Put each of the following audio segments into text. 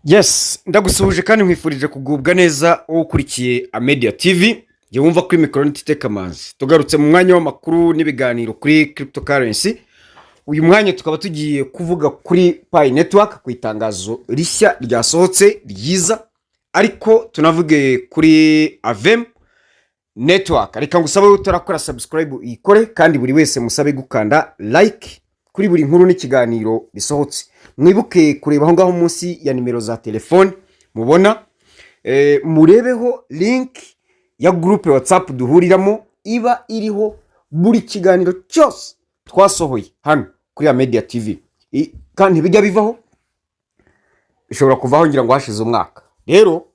Yes, ndagusuhuje kandi nkwifurije kugubwa neza wowe ukurikiye Amedia TV. Jya wumva kuri mikoro nitite Kamanzi. Tugarutse mu mwanya w'amakuru n'ibiganiro kuri cryptocurrency. Uyu mwanya tukaba tugiye kuvuga kuri Pi Network, ku itangazo rishya ryasohotse ryiza, ariko tunavuge kuri Avem Network. Reka ngusabe utarakora subscribe uyikore, kandi buri wese musabe gukanda like kuri buri nkuru n'ikiganiro bisohotse. Mwibuke kureba aho ngaho munsi ya nimero za telefone mubona, murebeho link ya groupe WhatsApp duhuriramo, iba iriho buri kiganiro cyose twasohoye hano kuri ya Media TV. Kandi ntibijya bivaho, bishobora kuvaho ngira ngo hashize umwaka. Rero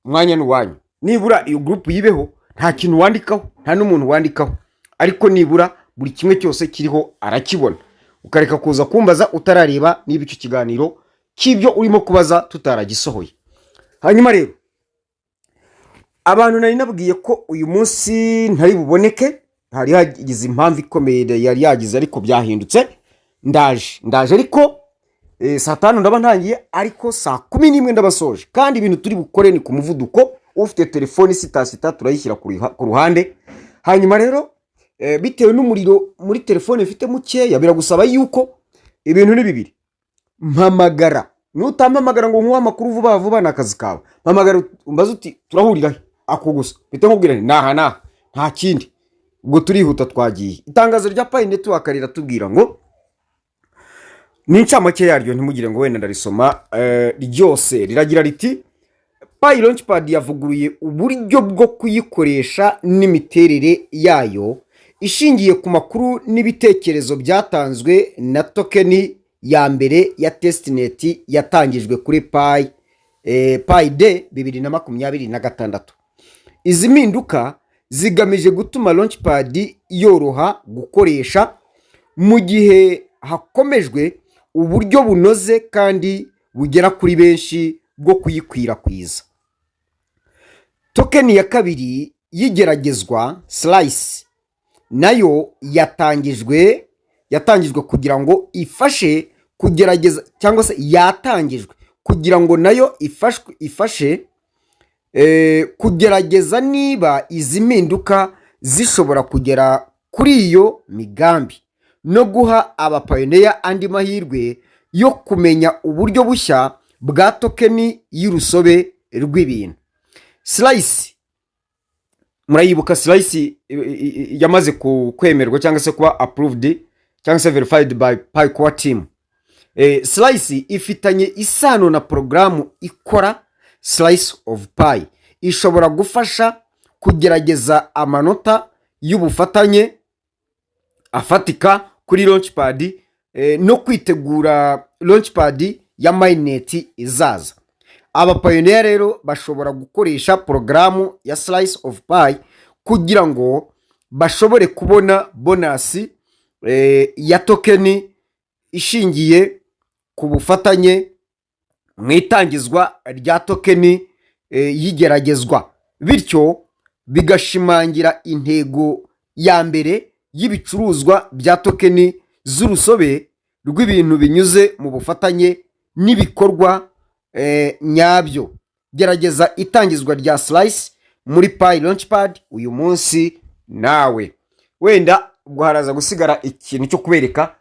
umwanya ni uwanyu. Nibura iyo groupe yibeho, nta kintu wandikaho, nta n'umuntu wandikaho, ariko nibura buri kimwe cyose kiriho arakibona, ukareka kuza kumbaza utarareba niba icyo kiganiro cy'ibyo urimo kubaza tutaragisohoye. Hanyuma rero, abantu nari nabwiye ko uyu munsi ntari buboneke, hari hagize impamvu ikomeye yari yagize, ariko byahindutse. Ndaje, ndaje, ariko saa 5 ndaba ntangiye, ariko saa 11 ndabasoje. Kandi ibintu turi bukore ni ku muvuduko. Ufite telefoni sita sita turayishyira ku ruhande. Hanyuma rero, bitewe n'umuriro muri telefone mfite mukeya, biragusaba yuko ibintu ni bibiri: mpamagara. Nutampamagara ngo nkuhe amakuru vuba vuba, ni akazi kawe. Mpamagara umbaze uti: "Turahurira he?" Ako gusa mpita nkubwira nti: "Naha naha," nta kindi. Ubwo turihuta, twagiye. Itangazo rya Pi Network riratubwira ngo, ni incamake yaryo, ntimugire ngo wenda ndarisoma ryose. Riragira riti: "Pi Launchpad yavuguruye uburyo bwo kuyikoresha n'imiterere yayo, ishingiye ku makuru n'ibitekerezo byatanzwe na token ya mbere ya testnet yatangijwe kuri Pi Day 2026. Izi mpinduka zigamije gutuma Launchpad yoroha gukoresha mu gihe hakomejwe uburyo bunoze kandi bugera kuri benshi bwo kuyikwirakwiza. Token ya kabiri y'igeragezwa, Slice, nayo yatangijwe kugira ngo ifashe kugerageza, cyangwa se yatangijwe kugira ngo nayo ifashe kugerageza niba izi mpinduka zishobora kugera kuri iyo migambi no guha abapioneer andi mahirwe yo kumenya uburyo bushya bwa token y'urusobe rw'ibintu." Slice murayibuka. Slice yamaze kwemerwa cyangwa se kuba approved cyangwa se verified by Pi Core Team. Slice ifitanye isano na porogaramu ikora Slice of Pi, ishobora gufasha kugerageza amanota y'ubufatanye afatika kuri Launchpad no kwitegura Launchpad ya mainnet izaza. Abapioneer rero bashobora gukoresha porogaramu ya Slice of Pi kugira ngo bashobore kubona bonus ya token ishingiye ku bufatanye mu itangizwa rya token y'igeragezwa, bityo bigashimangira intego ya mbere y'ibicuruzwa bya token z'urusobe rw'ibintu binyuze mu bufatanye n'ibikorwa nyabyo. Gerageza itangizwa rya Slice muri Pi Launchpad uyu munsi nawe. Wenda ubwo haraza gusigara ikintu cyo kubereka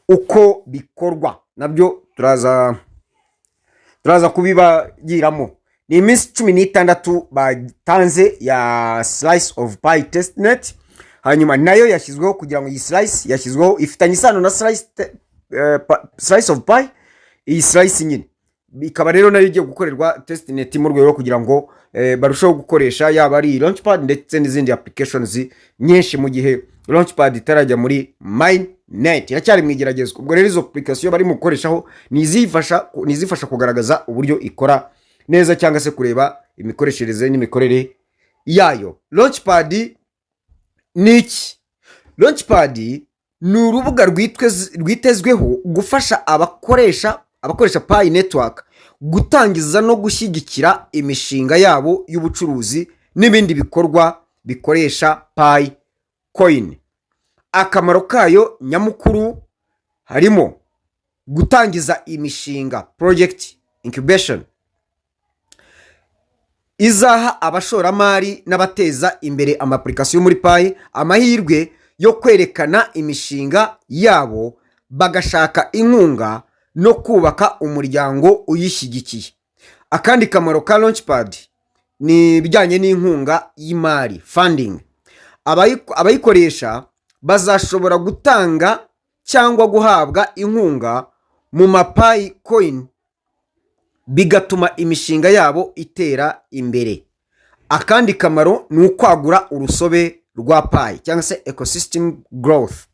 uko bikorwa, nabyo turaza kubibagiramo. Ni iminsi 16 batanze ya Slice of Pi testnet. Hanyuma nayo yashyizweho kugira ngo iyi Slice yashyizweho ifitanye isano na Slice of Pi. Iyi Slice nyine ikaba rero nayo igiye gukorerwa testnet mu rwego rwo kugira ngo barusheho gukoresha yaba ari Launchpad ndetse n'izindi applications nyinshi, mu gihe Launchpad itarajya muri mainnet, iracyari mu igeragezwa. Ubwo rero izo application barimo gukoreshaho ni izifasha kugaragaza uburyo ikora neza cyangwa se kureba imikoreshereze n'imikorere yayo. Launchpad ni iki? Launchpad ni urubuga rwitezweho gufasha abakoresha Pi Network gutangiza no gushyigikira imishinga yabo y'ubucuruzi n'ibindi bikorwa bikoresha Pi Coin. Akamaro kayo nyamukuru harimo Gutangiza imishinga, project incubation, izaha abashoramari n'abateza imbere ama application muri Pi amahirwe yo kwerekana imishinga yabo, bagashaka inkunga no kubaka umuryango uyishyigikiye. Akandi kamaro ka Launchpad ni ibijyanye n'inkunga y'imari, funding. Abayikoresha bazashobora gutanga cyangwa guhabwa inkunga mu ma Pi coin, bigatuma imishinga yabo itera imbere. Akandi kamaro ni ukwagura urusobe rwa Pi cyangwa se ecosystem growth.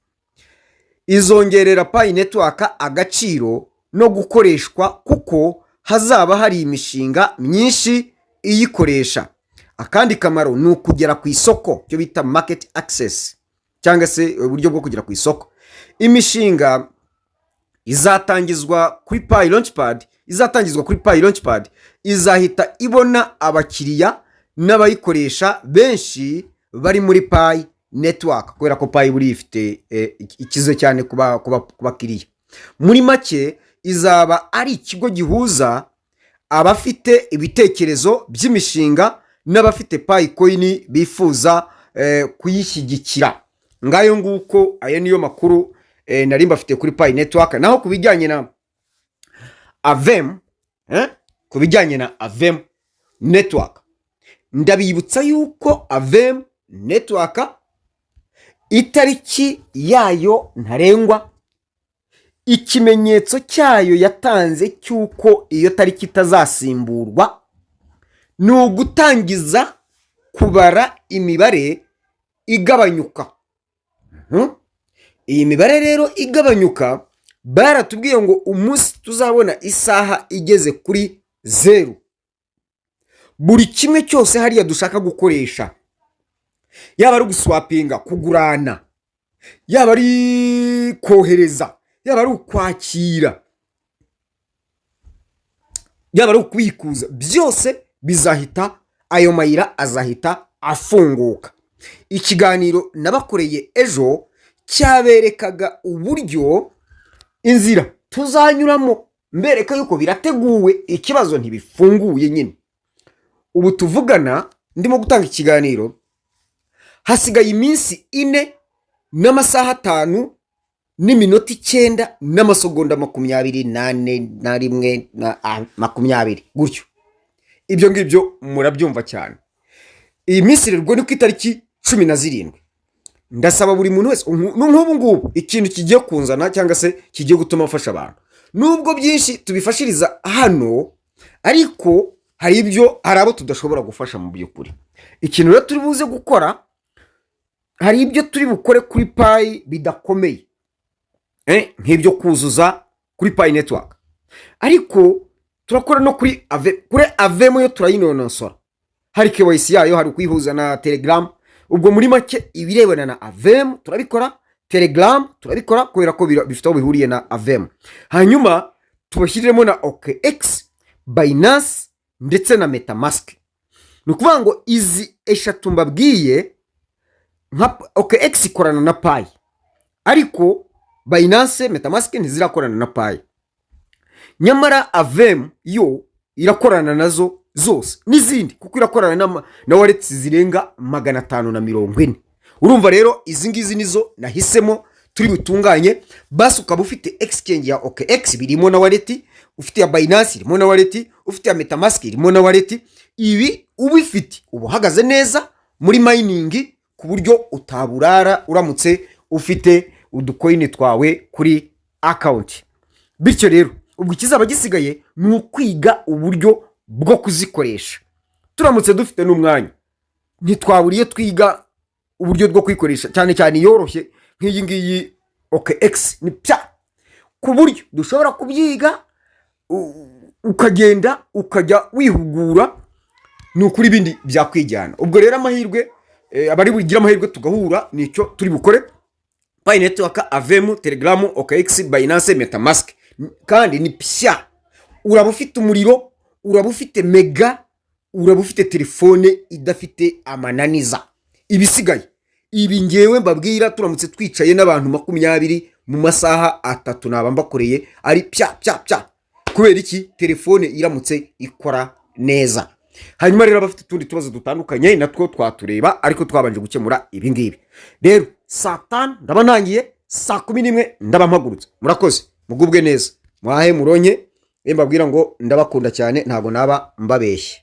Izongerera Pi Network agaciro no gukoreshwa, kuko hazaba hari imishinga myinshi iyikoresha. Akandi kamaro ni ukugera ku isoko, icyo bita market access cyangwa se uburyo bwo kugera ku isoko. Imishinga izatangizwa kuri Pi Launchpad, izatangizwa kuri Pi Launchpad izahita ibona abakiriya n'abayikoresha benshi bari muri Pi Network, kubera ko Pi buriya ifite ikize cyane ku bakiriya. Muri make, izaba ari ikigo gihuza abafite ibitekerezo by'imishinga n'abafite Pi coin bifuza kuyishyigikira. Ngayo nguko, ayo niyo makuru nari mbafite kuri Pi Network. Naho ku bijyanye na Avem, ku bijyanye na Avem Network, ndabibutsa yuko Avem Network itariki yayo ntarengwa, ikimenyetso cyayo yatanze cy'uko iyo tariki itazasimburwa, ni ugutangiza kubara imibare igabanyuka. Iyi mibare rero igabanyuka, baratubwiye ngo umunsi tuzabona isaha igeze kuri 0, buri kimwe cyose hariya dushaka gukoresha, yaba ari uguswapinga, kugurana, yaba ari kohereza, yaba ari ukwakira, yaba ari ukubikuza, byose bizahita, ayo mayira azahita afunguka. Ikiganiro nabakoreye ejo cyaberekaga uburyo inzira tuzanyuramo, mbereka yuko birateguwe, ikibazo ntibifunguye nyine. Ubu tuvugana, ndimo gutanga ikiganiro, hasigaye iminsi 4 n'amasaha 5 n'iminota 9 n'amasegonda 24 na rimwe na 20 gutyo. Ibyo ngibyo murabyumva cyane. Iyi minsi rero ni ku itariki 17. Ndasaba buri muntu wese, nk'ubu ngubu ikintu kigiye kunzana cyangwa se kigiye gutuma mfasha abantu, nubwo byinshi tubifashiriza hano, ariko hari ibyo, hari abo tudashobora gufasha mu by'ukuri. Ikintu rero turi buze gukora, hari ibyo turi bukore kuri Pi bidakomeye, nk'ibyo kuzuza kuri Pi Network, ariko turakora no kuri Avem yo turayinonosora. Hari KYC yayo, hari ukuyihuza na Telegram. Ubwo muri make, ibirebana na Avem turabikora, Telegram turabikora, kubera ko bifite aho bihuriye na Avem. Hanyuma tubashyiriremo na OKX, Binance ndetse na MetaMask. Ni ukuvuga ngo izi eshatu mbabwiye, nka OKX ikorana na Pi, ariko Binance, MetaMask ntizirakorana na Pi. Nyamara Avem yo irakorana nazo zose n'izindi, kuko irakorana na wallet zirenga 540. Urumva rero izi ngizi nizo nahisemo turi butunganye. Basi ukaba ufite exchange ya OKX, birimo na wallet, ufite ya Binance irimo na wallet, ufite ya MetaMask irimo na wallet. Ibi ubifite uba uhagaze neza muri mining, ku buryo utaburara uramutse ufite udu coin twawe kuri account. Bityo rero, ubwo ikizaba gisigaye ni ukwiga uburyo bwo kuzikoresha. Turamutse dufite n'umwanya, ntitwabura iyo twiga uburyo bwo kuyikoresha, cyane cyane iyoroshye nk'iyi ngiyi OKX ni pya, ku buryo dushobora kubyiga, ukagenda ukajya wihugura. Ni ukuri ibindi byakwijyana. Ubwo rero amahirwe, abari bugire amahirwe tugahura, nicyo turi bukore: Pi Network, Avem, Telegram, OKX, Binance, MetaMask. Kandi ni pya. Uraba ufite umuriro, uraba ufite mega, uraba ufite telefone idafite amananiza. Ibisigaye Ibi ngewe mbabwira, turamutse twicaye n'abantu 20 mu masaha 3 naba mbakoreye ari pya pya pya. Kubera iki? Telefone iramutse ikora neza. Hanyuma rero abafite utundi tubazo dutandukanye natwo twatureba, ariko twabanje gukemura ibi ngibi. Rero saa 5 ndaba ntangiye, saa 11 ndaba mpagurutse. Murakoze, mugubwe neza, muhahe muronke. Mbabwira ngo ndabakunda cyane, ntabwo naba mbabeshye.